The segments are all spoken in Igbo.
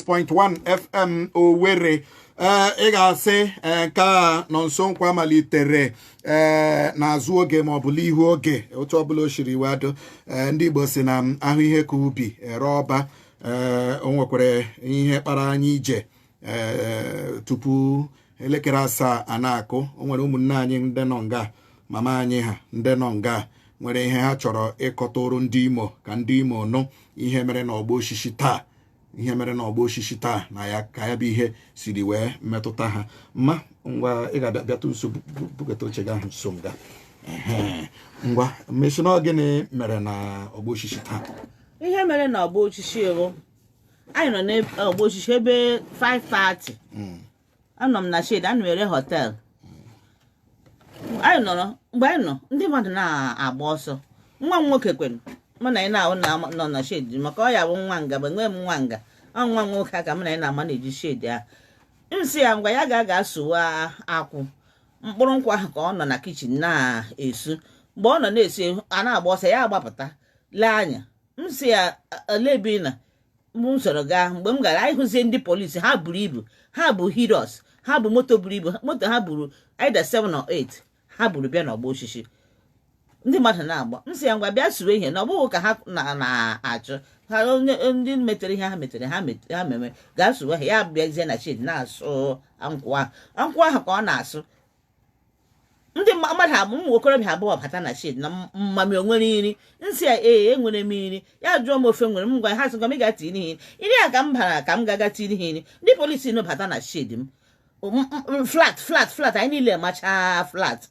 96.1 FM Owerri. Ee, ị ga-asị ee, nke a nọ nso nkwa malitere ee n'azụ oge ma ọ bụ n'ihu oge, otu ọbụla o shiri wee dụ. Ee, ndị Igbo si na ahụ ihe ka ubi ere ọba. Ee, o nwekwara ihe kpara anyị ije ee tupu elekere 7 a na-akụ. O nwere ụmụnne anyị ndị nọ nga, mama anyị ha ndị nọ nga nwere ihe ha chọrọ ịkọtụrụ ndị Imo, ka ndị Imo nụ ihe mere n'ọgba osisi taa, ihe mere n'ọgba osisi taa na ya ka ya bụ ihe siri wee metụta ha. Mma, ngwa, ị ga-abịa bịatụ nso, bugata oche gị ahụ nso nga. Ehe. Ngwa, mmesi na gịnị mere na ọgba osisi taa? Ihe mere na ọgba osisi bụ anyị nọ n'ọgba osisi ebe 5:30. Anọ m na shed, ana m ere hotel. Anyị nọrọ, mgbe anyị nọ, ndị mmadụ na-agba ọsọ. Nwa m nwoke kwere mụ na anyị na-ahụ na nọ na shed, maka ọ ya bụ nwa nga. Mgbe nwee m nwa nga, ọ nwa m nwoke a ka mụ na anyị na-ama na-eji shed ahụ. M sị ya ngwa, ya ga-aga sụwa akwụ, mkpụrụ nkwụ ahụ ka ọ nọ na kitchen na-esu. Mgbe ọ nọ na-esu, a na-agba ọsọ, ya agbapụta lee anya. M sị ya, "Olee ebe ị nọ?" M soro gaa. Mgbe m gara, anyị hụzie ndị polisi. Ha buru ibu, ha bụ Hilux, ha bụ moto buru ibu. Moto ha buru either 7 or 8. Ha buru bịa n'ọgba osisi, ndị mmadụ na-agba. M sị ya ngwa, bịa suwe ihe na ọ bụghị ka ha na-achụ ha. Onye ndị metere ihe ha metere, ha meme, gaa suwe ha. Ya bịazie na shed na-asụ nkwụ ahụ, nkwụ ahụ ka ọ na-asụ. Ndị mmadụ abụ, ụmụ okorobịa abụọ bata na shed na mmami o nwere nri. Nsị ya, "Ee, enwere m nri." Ya jụọ m ofe nwere m. Gwa ha, sị gwa m, "Ị ga-ati nri nri a." Ka m bara ka m gaga tiri ha nri, ndị polisi nụ bata na shed m. Flat, flat, flat, anyị niile machaa flat.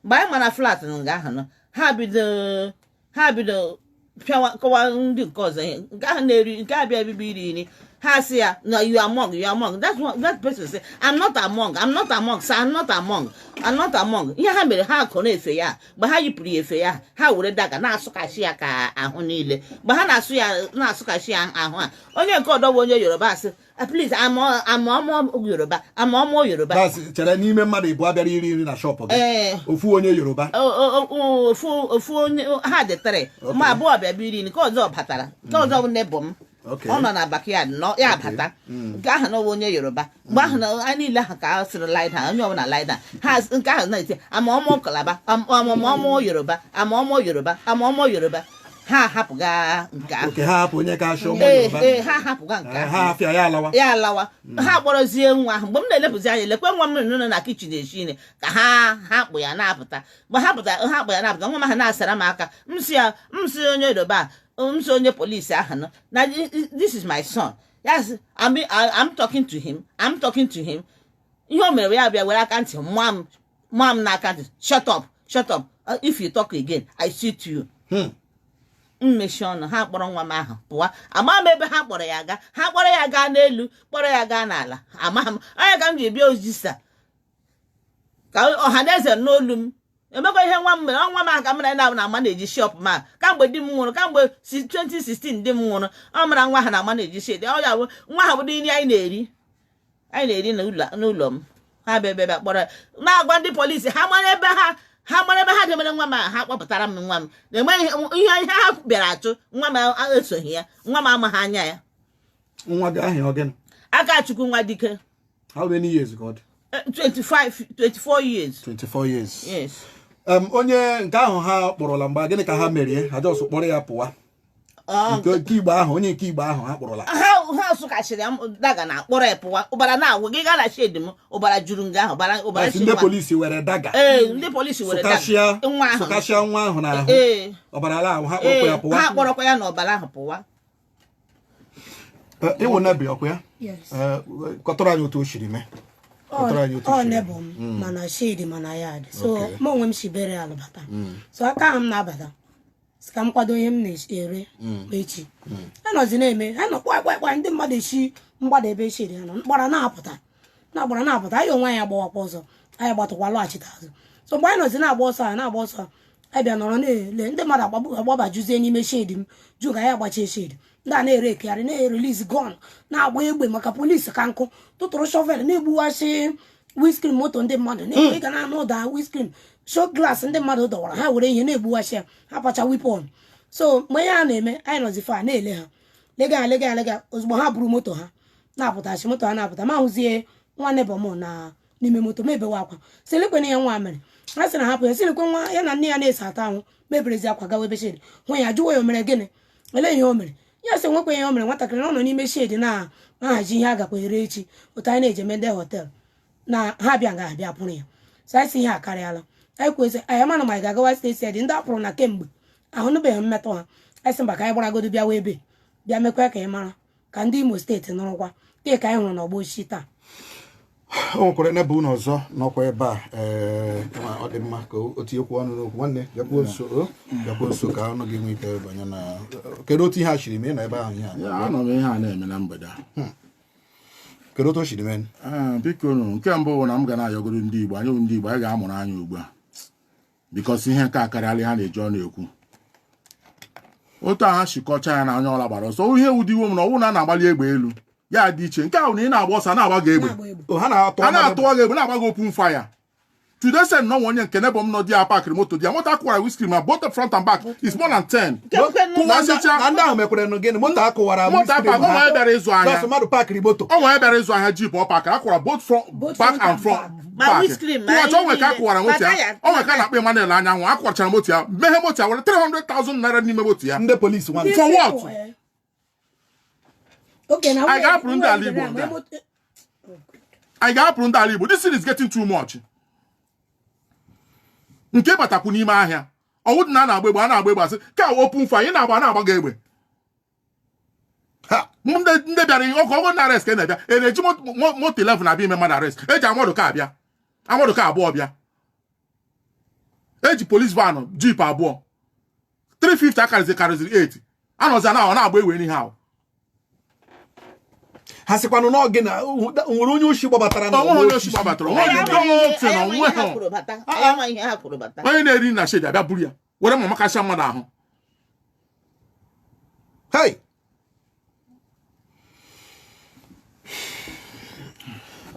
Mgbe anyị mara flat nga ahụ nọ, ha bido pịawa, kọwa ndị nke ọzọ ihe. Nke ahụ na-eri, nke a bịa ebibi iri nri, ha sị ya na, "You are among, you are among." That's what that person say, "I'm not among, I'm not among, sir, I'm not among, I'm not among." Ihe ha mere, ha kọrọ efe ya. Mgbe ha yipụrụ ya efe ya, ha were dagger na-asụkachi ya ka ahụ niile. Mgbe ha na-asụ ya, na-asụkachi ya ahụ a, onye nke ọdọ bụ onye Yoruba asị, "Ah, please, I'm ọmọ Yoruba, I'm ọmọ Yoruba." That's chere, n'ime mmadụ ịbụọ bịara iri nri na shop gị, Ee. ofu onye Yoruba? Ofu onye. Ha dị three ma abụọ bịa biri, nke ọzọ batara, nke ọzọ bụ neighbour m. Ọ nọ na backyard nọ ya bata. Nke ahụ na onye Yoruba. Mgbe ahụ na anyị niile ahụ ka a sịrị lie down, onye ọbụla lie down. Ha nke ahụ na-eti, "Ama ọmọ Calabar, ama ọmọ Yoruba, ama ọmọ Yoruba, ama ọmọ Yoruba." Ha ahapụga nke ahụ. Oke, ha hapụ onye ka achọ ụmụ Ee. Yoruba. Ee, ha ahapụga nke Ee, ahụ. Ha hafịa ya alawa. Ya alawa. Ha kpọrọzie nwa ahụ. Mgbe m na-elepụzi anya, lekwe nwa m nọ na kitchen esi nri ka ha kpụ ya na-apụta. Mgbe ha pụta, ha kpụ ya na-apụta, nwa m ahụ na-asara m aka. M si ya, m si onye Yoruba, m si onye polisi ahụ nọ na, "This is my son." Yes, I'm talking to him, I'm talking to him. Ihe o mere, ya bịa were aka ntị maa m n'aka ntị, "Shut up, shut up. If you talk again, I shoot you." Mmechi ọnụ. Ha kpọrọ nwa m ahụ pụwa. Ama m ebe ha kpọrọ ya gaa. Ha kpọrọ ya gaa n'elu, kpọrọ ya gaa n'ala, amaghị m. Onye ka m ji bịa ojisa ka ọha na eze n'olu m emekwa ihe nwa m mere. Nwa m ahụ ka m na na ama na-eji shop ma kamgbe di m nwụrụ, kamgbe si 2016 di m nwụrụ, ọ mara nwa ha na ama na-eji shed. Ọ ya bụ nwa ha bụ nri anyị na-eri n'ụlọ m. Ha bịa bịa kpọrọ ya, na-agwa ndị polisi ha mara ebe ha debere nwa m ahụ. Ha kpọpụtara m nwa m. Na-enweghị ihe ha bịara achụ nwa m esoghị ya. Nwa m amaghị anya ya. Nwa gị ahụ, ọ gịnị? Akachukwu nwa dike. How many years ka ọ dị? 25, 24 years. 24 years? Yes. Onye nke ahụ ha kpọrọla, mgbe gịnị ka ha merie? Ha just kpọrọ ya pụwa? Nke Igbo ahụ, onye nke Igbo ahụ ha kpọrọla. Ha sụkachiri ya dagger na akpọrọ ya pụwa. Ụbara na-agwụ gị gaa na shed m, ụbara juru nga ahụ, ụbara Asị si ndị nwa. Polisi were dagger Ee, ndị polisi were dagger sụkashịa nwa ahụ. Sụkashịa nwa ahụ n'ahụ. Ee. Ọbara ala ahụ, ha kpọrọkwa ya Ee. pụwa. Ha kpọrọkwa ya n'ọbara ahụ pụwa. Eh, ịwụ neighbour ọkwa ya? Yes. Eh, kọtụrụ anyị otu o siri mee. Kọtụrụ anyị otu o Ọ siri mee. Neighbour m mana shed mana yard, so mụ onwe m si bere alụbata, so aka ahụ m na-abata sị ka m kwado ihe m na-ere echi. Ha nọzi na-eme, ha nọ kpa kpa kpa. Ndị mmadụ esi mgbada ebe shed ha nọ mkpara na-apụta, na-agbara na-apụta. Anyị onwe anyị agbawakwa ọzọ, anyị gbatụkwa lọghachite azụ. So mgbe anyị nọzi na-agba ọsọ a, na-agba ọsọ, anyị bịa nọrọ na-ele ndị mmadụ agbabajuzie n'ime shed m jụ ka anyị agbachie shed. Ndị a na-ere ekegharị, na-erelease gun, na-agba egbe maka polisi ka nkụ tụtụrụ shovel, na-egbuwasị windscreen moto ndị mmadụ, na-egbu. Ị ga na-anụ ụda windscreen show glass ndị mmadụ dọwara. Ha were ihe na-egbuwasị ya, ha pacha weapon. So mgbe ihe a na-eme, anyị nọzi fa na-ele ha, lega ha, lega ha, lega. Ozugbo ha buru moto ha Na-apụtachi moto ha na-apụta, ma hụzie nwa neighbour m na n'ime moto. Ma ebewe akwa, sị lekwe ya nwa mere. Ha sị na hapụ ya, sị lekwe nwa ya na nne ya na-ese ata ahụ. Meberezi akwa gawa ebe shed, hụ ya, jụwa ya o mere gịnị, ele ihe o mere. Ya sị nwekwa ihe o mere nwatakịrị, na ọ nọ n'ime shed na-ahazi ihe a gakwa ere echi, otu anyị na-eje eme ndị hotel na ha bịa nga abịa pụrụ ya. So anyị sị ihe akarịala. Anyị kwesị anyị mana ma anyị ga-agawa steeti dị ndị a pụrụ na kemgbe ahụnụbeghị mmetụ ha. Anyị sị mba, ka anyị gbaragodo bịawa ebe bịa mekwa ka ị mara ka ndị Imo Steeti nụrụkwa nke ka anyị hụrụ n'ọgba ochie taa. O nwekwara nebe unu ọzọ nọkwa ebe a. Ee, kama ọ dị mma ka o tinyekwu ọnụ n'okwu. Nwanne, bịakwuo nso, o bịakwuo nso ka ọnụ gị nwee ike banye na. Kedu otu ihe a chiri mee nọ ebe ahụ, ihe a? Ya, anọ m ihe a na-eme na mgbede a. Kedu otu o siri mee? Ee, biko nụ, nke mbụ bụ na m ga na-ayọgoro ndị Igbo. Anyị bụ ndị Igbo, anyị ga-amụrụ anya ugbu a, because ihe nke a karịala ha na-eji ọnụ ekwu. Otu a ha shikọcha ya na onye ọla gbara ọsọ, ihe wudiwo m na ọwụ na a na-agbali egbe elu ya dị iche. Nke ahụ na ị na-agba ọsọ, a na-agba gị egbe. Na-agba egbe. O, ha na-atụ A na-atụwa gị egbe, na-agba gị open fire. Today sef nọ, onye nke neighbour m nọ di ya pakịrị moto di ya, moto akụwara windscreen ma both front and back is more than 10. Kụwasịcha. Na ndị ahụ mekwere nụ gịnị? Moto akụwara? Moto akụwara, ọ nwere bịara ịzụ ahịa. Just mmadụ pakịrị moto. Ọ nwere bịara ịzụ ahịa, jeep ọ pakịrị, akụwara both front Both back front and and front back. Ma back. windscreen, ma Kụwacha, o nwere ka ihe akụwara moto ma ya. taya. O nwere ka a na-akpọ Emmanuel Anyanwụ, akụwachara moto ya, meghe moto ya, were 300,000 naira n'ime moto ya. Ndị polisi nwanne. For what? Oke na Anyị ga-apụrụ ndị ala Igbo nga. Anyị ga-apụrụ ndị ala Igbo. This thing is getting too much. Nke batakwu n'ime ahịa, ọwụ dị na a na-agba egbe, a na-agba egbe, asị ka open fire, ị na-agba, a na-agba gị egbe. Ha! Ndị bịara ihe ọkụ ọgụ na arrest ka ị na-abịa, ị na-eji moto 11 na-abịa ime mmadụ arrest. Eji amadụ ka abịa, amadụ ka abụọ bịa, eji police van, jeep abụọ, 350 akarịzị karịzịrị 8 anọzi na ọ na-agba egbe n'ihe ahụ. Ha sịkwanụ na ọ gị na nwere onye oshi gbabatara na Onweghị onye oshi gbabatara, onweghị Anyị ndị amaghị ihe- otu na anyị amaghị ihe ha onweghị kwuru bata. Anyị amaghị ihe ha kwuru bata. Onye na-eri na shed abịa buru ya, were ma makasịa mmadụ ahụ. Hey!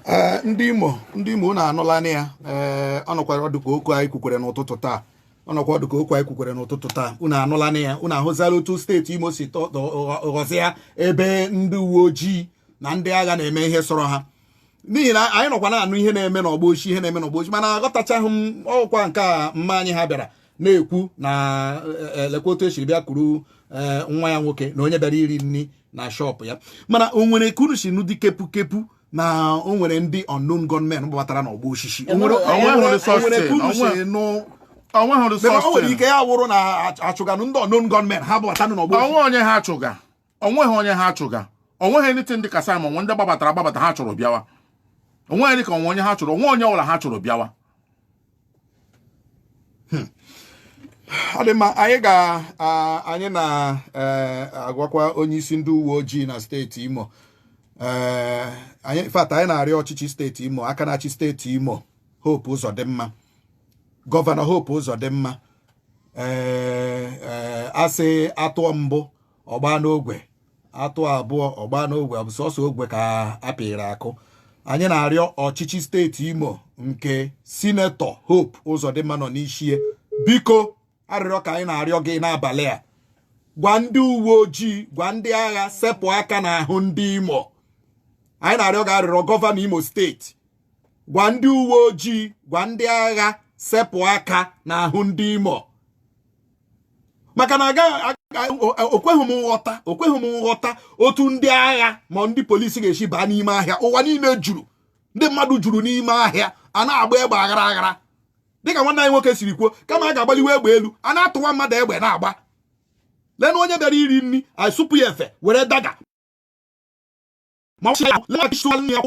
Ee, ndị Imo, ndị Imo, unu anụla na ya. Ee, ọ nọkwara ọdụ ka okwu anyị kwukwere n'ụtụtụ taa. Ọ nọkwa ọdụ ka okwu anyị kwukwere n'ụtụtụ taa. Unu anụla na ya, unu ahụzala otu steeti Imo si ghọzịa ebe ndị uwe ojii na ndị agha na-eme ihe sọrọ ha, n'ihi na anyị nọkwa na-anụ ihe na-eme n'ọgba ochie, ihe na-eme n'ọgba ochie, mana aghọtachaghị m ọkwa nke a mma anyị ha bịara na-ekwu na lekwa otu esiri bịa kuru nwa ya nwoke na onye bịara iri nri na shop ya. Mana o nwere ka unu si nụ dị kepu kepu na o nwere ndị unknown gunmen gbabatara n'ọgba osisi? O nwere Onweghị o nwere ka unu si onwe- nụ? Onweghị. Ebe o nwere ike ya wụrụ na achụganụ ndị unknown gunmen ha gbabatanụ n'ọgba osisi. Onwe onye ha chụga, onweghị onye ha chụga, onweghị anything dị ka Simon nwe ndị gbabatara agbabata ha chụrụ bịawa. Onweghị dị ka onwe onye ha chụrụ, onwe onye ọbụla ha chụrụ bịawa. Ọ dị mma, anyị ga anyị na-agwakwa onye isi ndị uwe ojii na steeti Imo, anyị in fact anyị na-arịọ ọchịchị steeti Imo, aka na-achị steeti Imo, Hope Uzodimma, gọvanọ Hope Uzodimma, ee asị atụọ mbụ ọgba n'ogwe, atụọ abụọ ọgba n'ogwe, ọ bụ sọsọ ogwe ka apịrị akụ. Anyị na-arịọ ọchịchị steeti Imo nke sinetọ Hope Uzodimma nọ n'isi, biko, arịrịọ ka anyị na-arịọ gị n'abalị a: gwa ndị uwe ojii, gwa ndị agha sepụ aka n'ahụ ndị Imo. Anyị na-arịọ gị arịrịọ, gọvanọ Imo steeti, gwa ndị uwe ojii, gwa ndị agha sepụ aka n'ahụ ndị Imo, maka na okweghị m nghọta, okweghị m nghọta otu ndị agha ma ndị polisi ga-esi baa n'ime ahịa. Ụwa niile juru, ndị mmadụ juru n'ime ahịa, a na-agba egbe aghara aghara, dịka nwanne anyị nwoke siri kwuo. Kama a ga-agbaliwe egbe elu, a na-atụwa mmadụ egbe na-agba. Lee na onye bịara iri nri, asụpụ ya efe, were dagger ma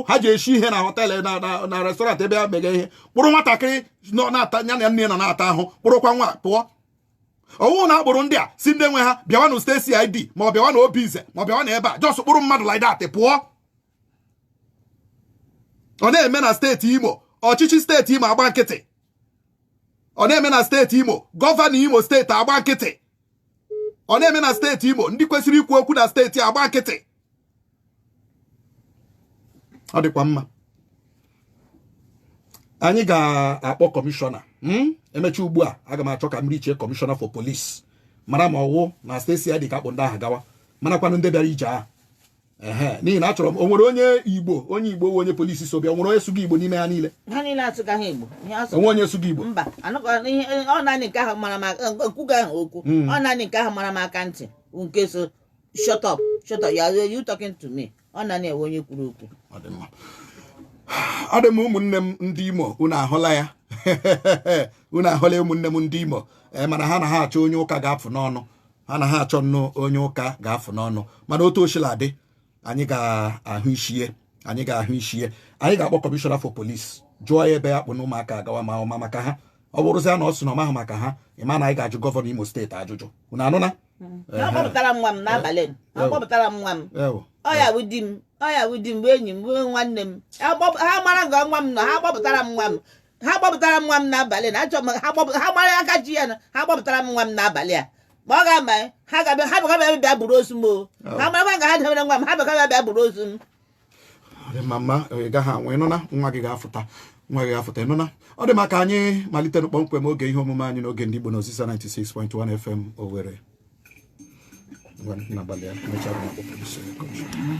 ha ji esi ihe na hotel na restaurant ebe ha mega ihe, kpụrụ nwatakịrị nọ na-ata ya na nne nọ na-ata ahụ, kpụrụkwa nwa pụọ. Ọwụ na akpụrụ ndị a si ndị nwe ha bịawa na steeti CID, ma ọ bịawa na Obize, ma ọ bịawa na ebe a, just kpụrụ mmadụ like that pụọ. Ọ na-eme na steeti Imo, ọchịchị steeti Imo agba nkịtị. Ọ na-eme na steeti Imo, gọvanọ Imo steeti agba nkịtị. Ọ na-eme na steeti Imo, ndị kwesịrị ikwu okwu na steeti agba nkịtị. Ọ dịkwa mma, anyị ga-akpọ kọmishọna. Emecha ugbu a, aga m achọ ka m richie kọmishọna for police, mara ma ọwụ na steeti ya dị ka akpụ ndị ahụ gawa, marakwanụ ndị bịara ije ahụ. Ehe, n'ihi na achọrọ m, o nwere onye Igbo, onye Igbo wụ onye polisi so bịa, o nwere onye sụga Igbo n'ime ha niile? Ha niile asụgaghị Igbo. Ihe asụ Onwe onye sụga Igbo? Mba, anụkọ ihe ọ naanị nke ahụ mara m aka, nkwuga ahụ okwu. Ọ naanị nke ahụ mara m aka ntị, nke so, "Shut up, shut up, you are you talking to me?" Ọ naanị ewe onye kwuru okwu. Ọ dị mma, ọ dị m. Ụmụnne m ndị Imo, unu ahụla ya, unu ahụla ya, ụmụnne m ndị Imo. Ee, mana ha na ha achọ onye ụka ga-afụ n'ọnụ, ha na ha achọ nnọọ onye ụka ga-afụ n'ọnụ. Mana otu osila dị, anyị ga-ahụ ishie, anyị ga-ahụ ishie. Anyị ga-akpọ commissioner for police, jụọ ya ebe ya kpụ na ụmụaka agawa, ma ọma maka ha. Ọ bụrụzia na ọ sị na ọ mahụ maka ha, ịma na anyị ga-ajụ governor Imo State ajụjụ. Unu anụna? Ha kpọpụtara m nwa m n'abalị. Ha kpọpụtara m nwa m. Ewo. Ọ ya bụ di m, ọ ya bụ di m, bụ enyi m, bụ nwanne m. Ha mara nga nwa m nọ. Ha kpọpụtara m nwa m, ha kpọpụtara m nwa m n'abalị na achọ m ha kpọpụ ha mara aka ji ya na ha kpọpụtara m nwa m n'abalị a. Ma ọ ga-ama ha ga-abịa, ha bịa bịa buru ozu m o. Ha marakwa nga ha debere nwa m, ha bịa bịa bịa buru ozu m. Ọ dị mma, mma. Ị gaghị anwụ, ịnụna? Nwa gị ga-afụta, nwa gị ga-afụta, ịnụna? Ọ dị maka anyị malite kpọmkwem oge ihe omume anyị n'oge ndị Igbo na Ozisa 96.1 FM Owerri. Ngwa, n'abalị a mechaa bụ na akpọ polisi commissioner.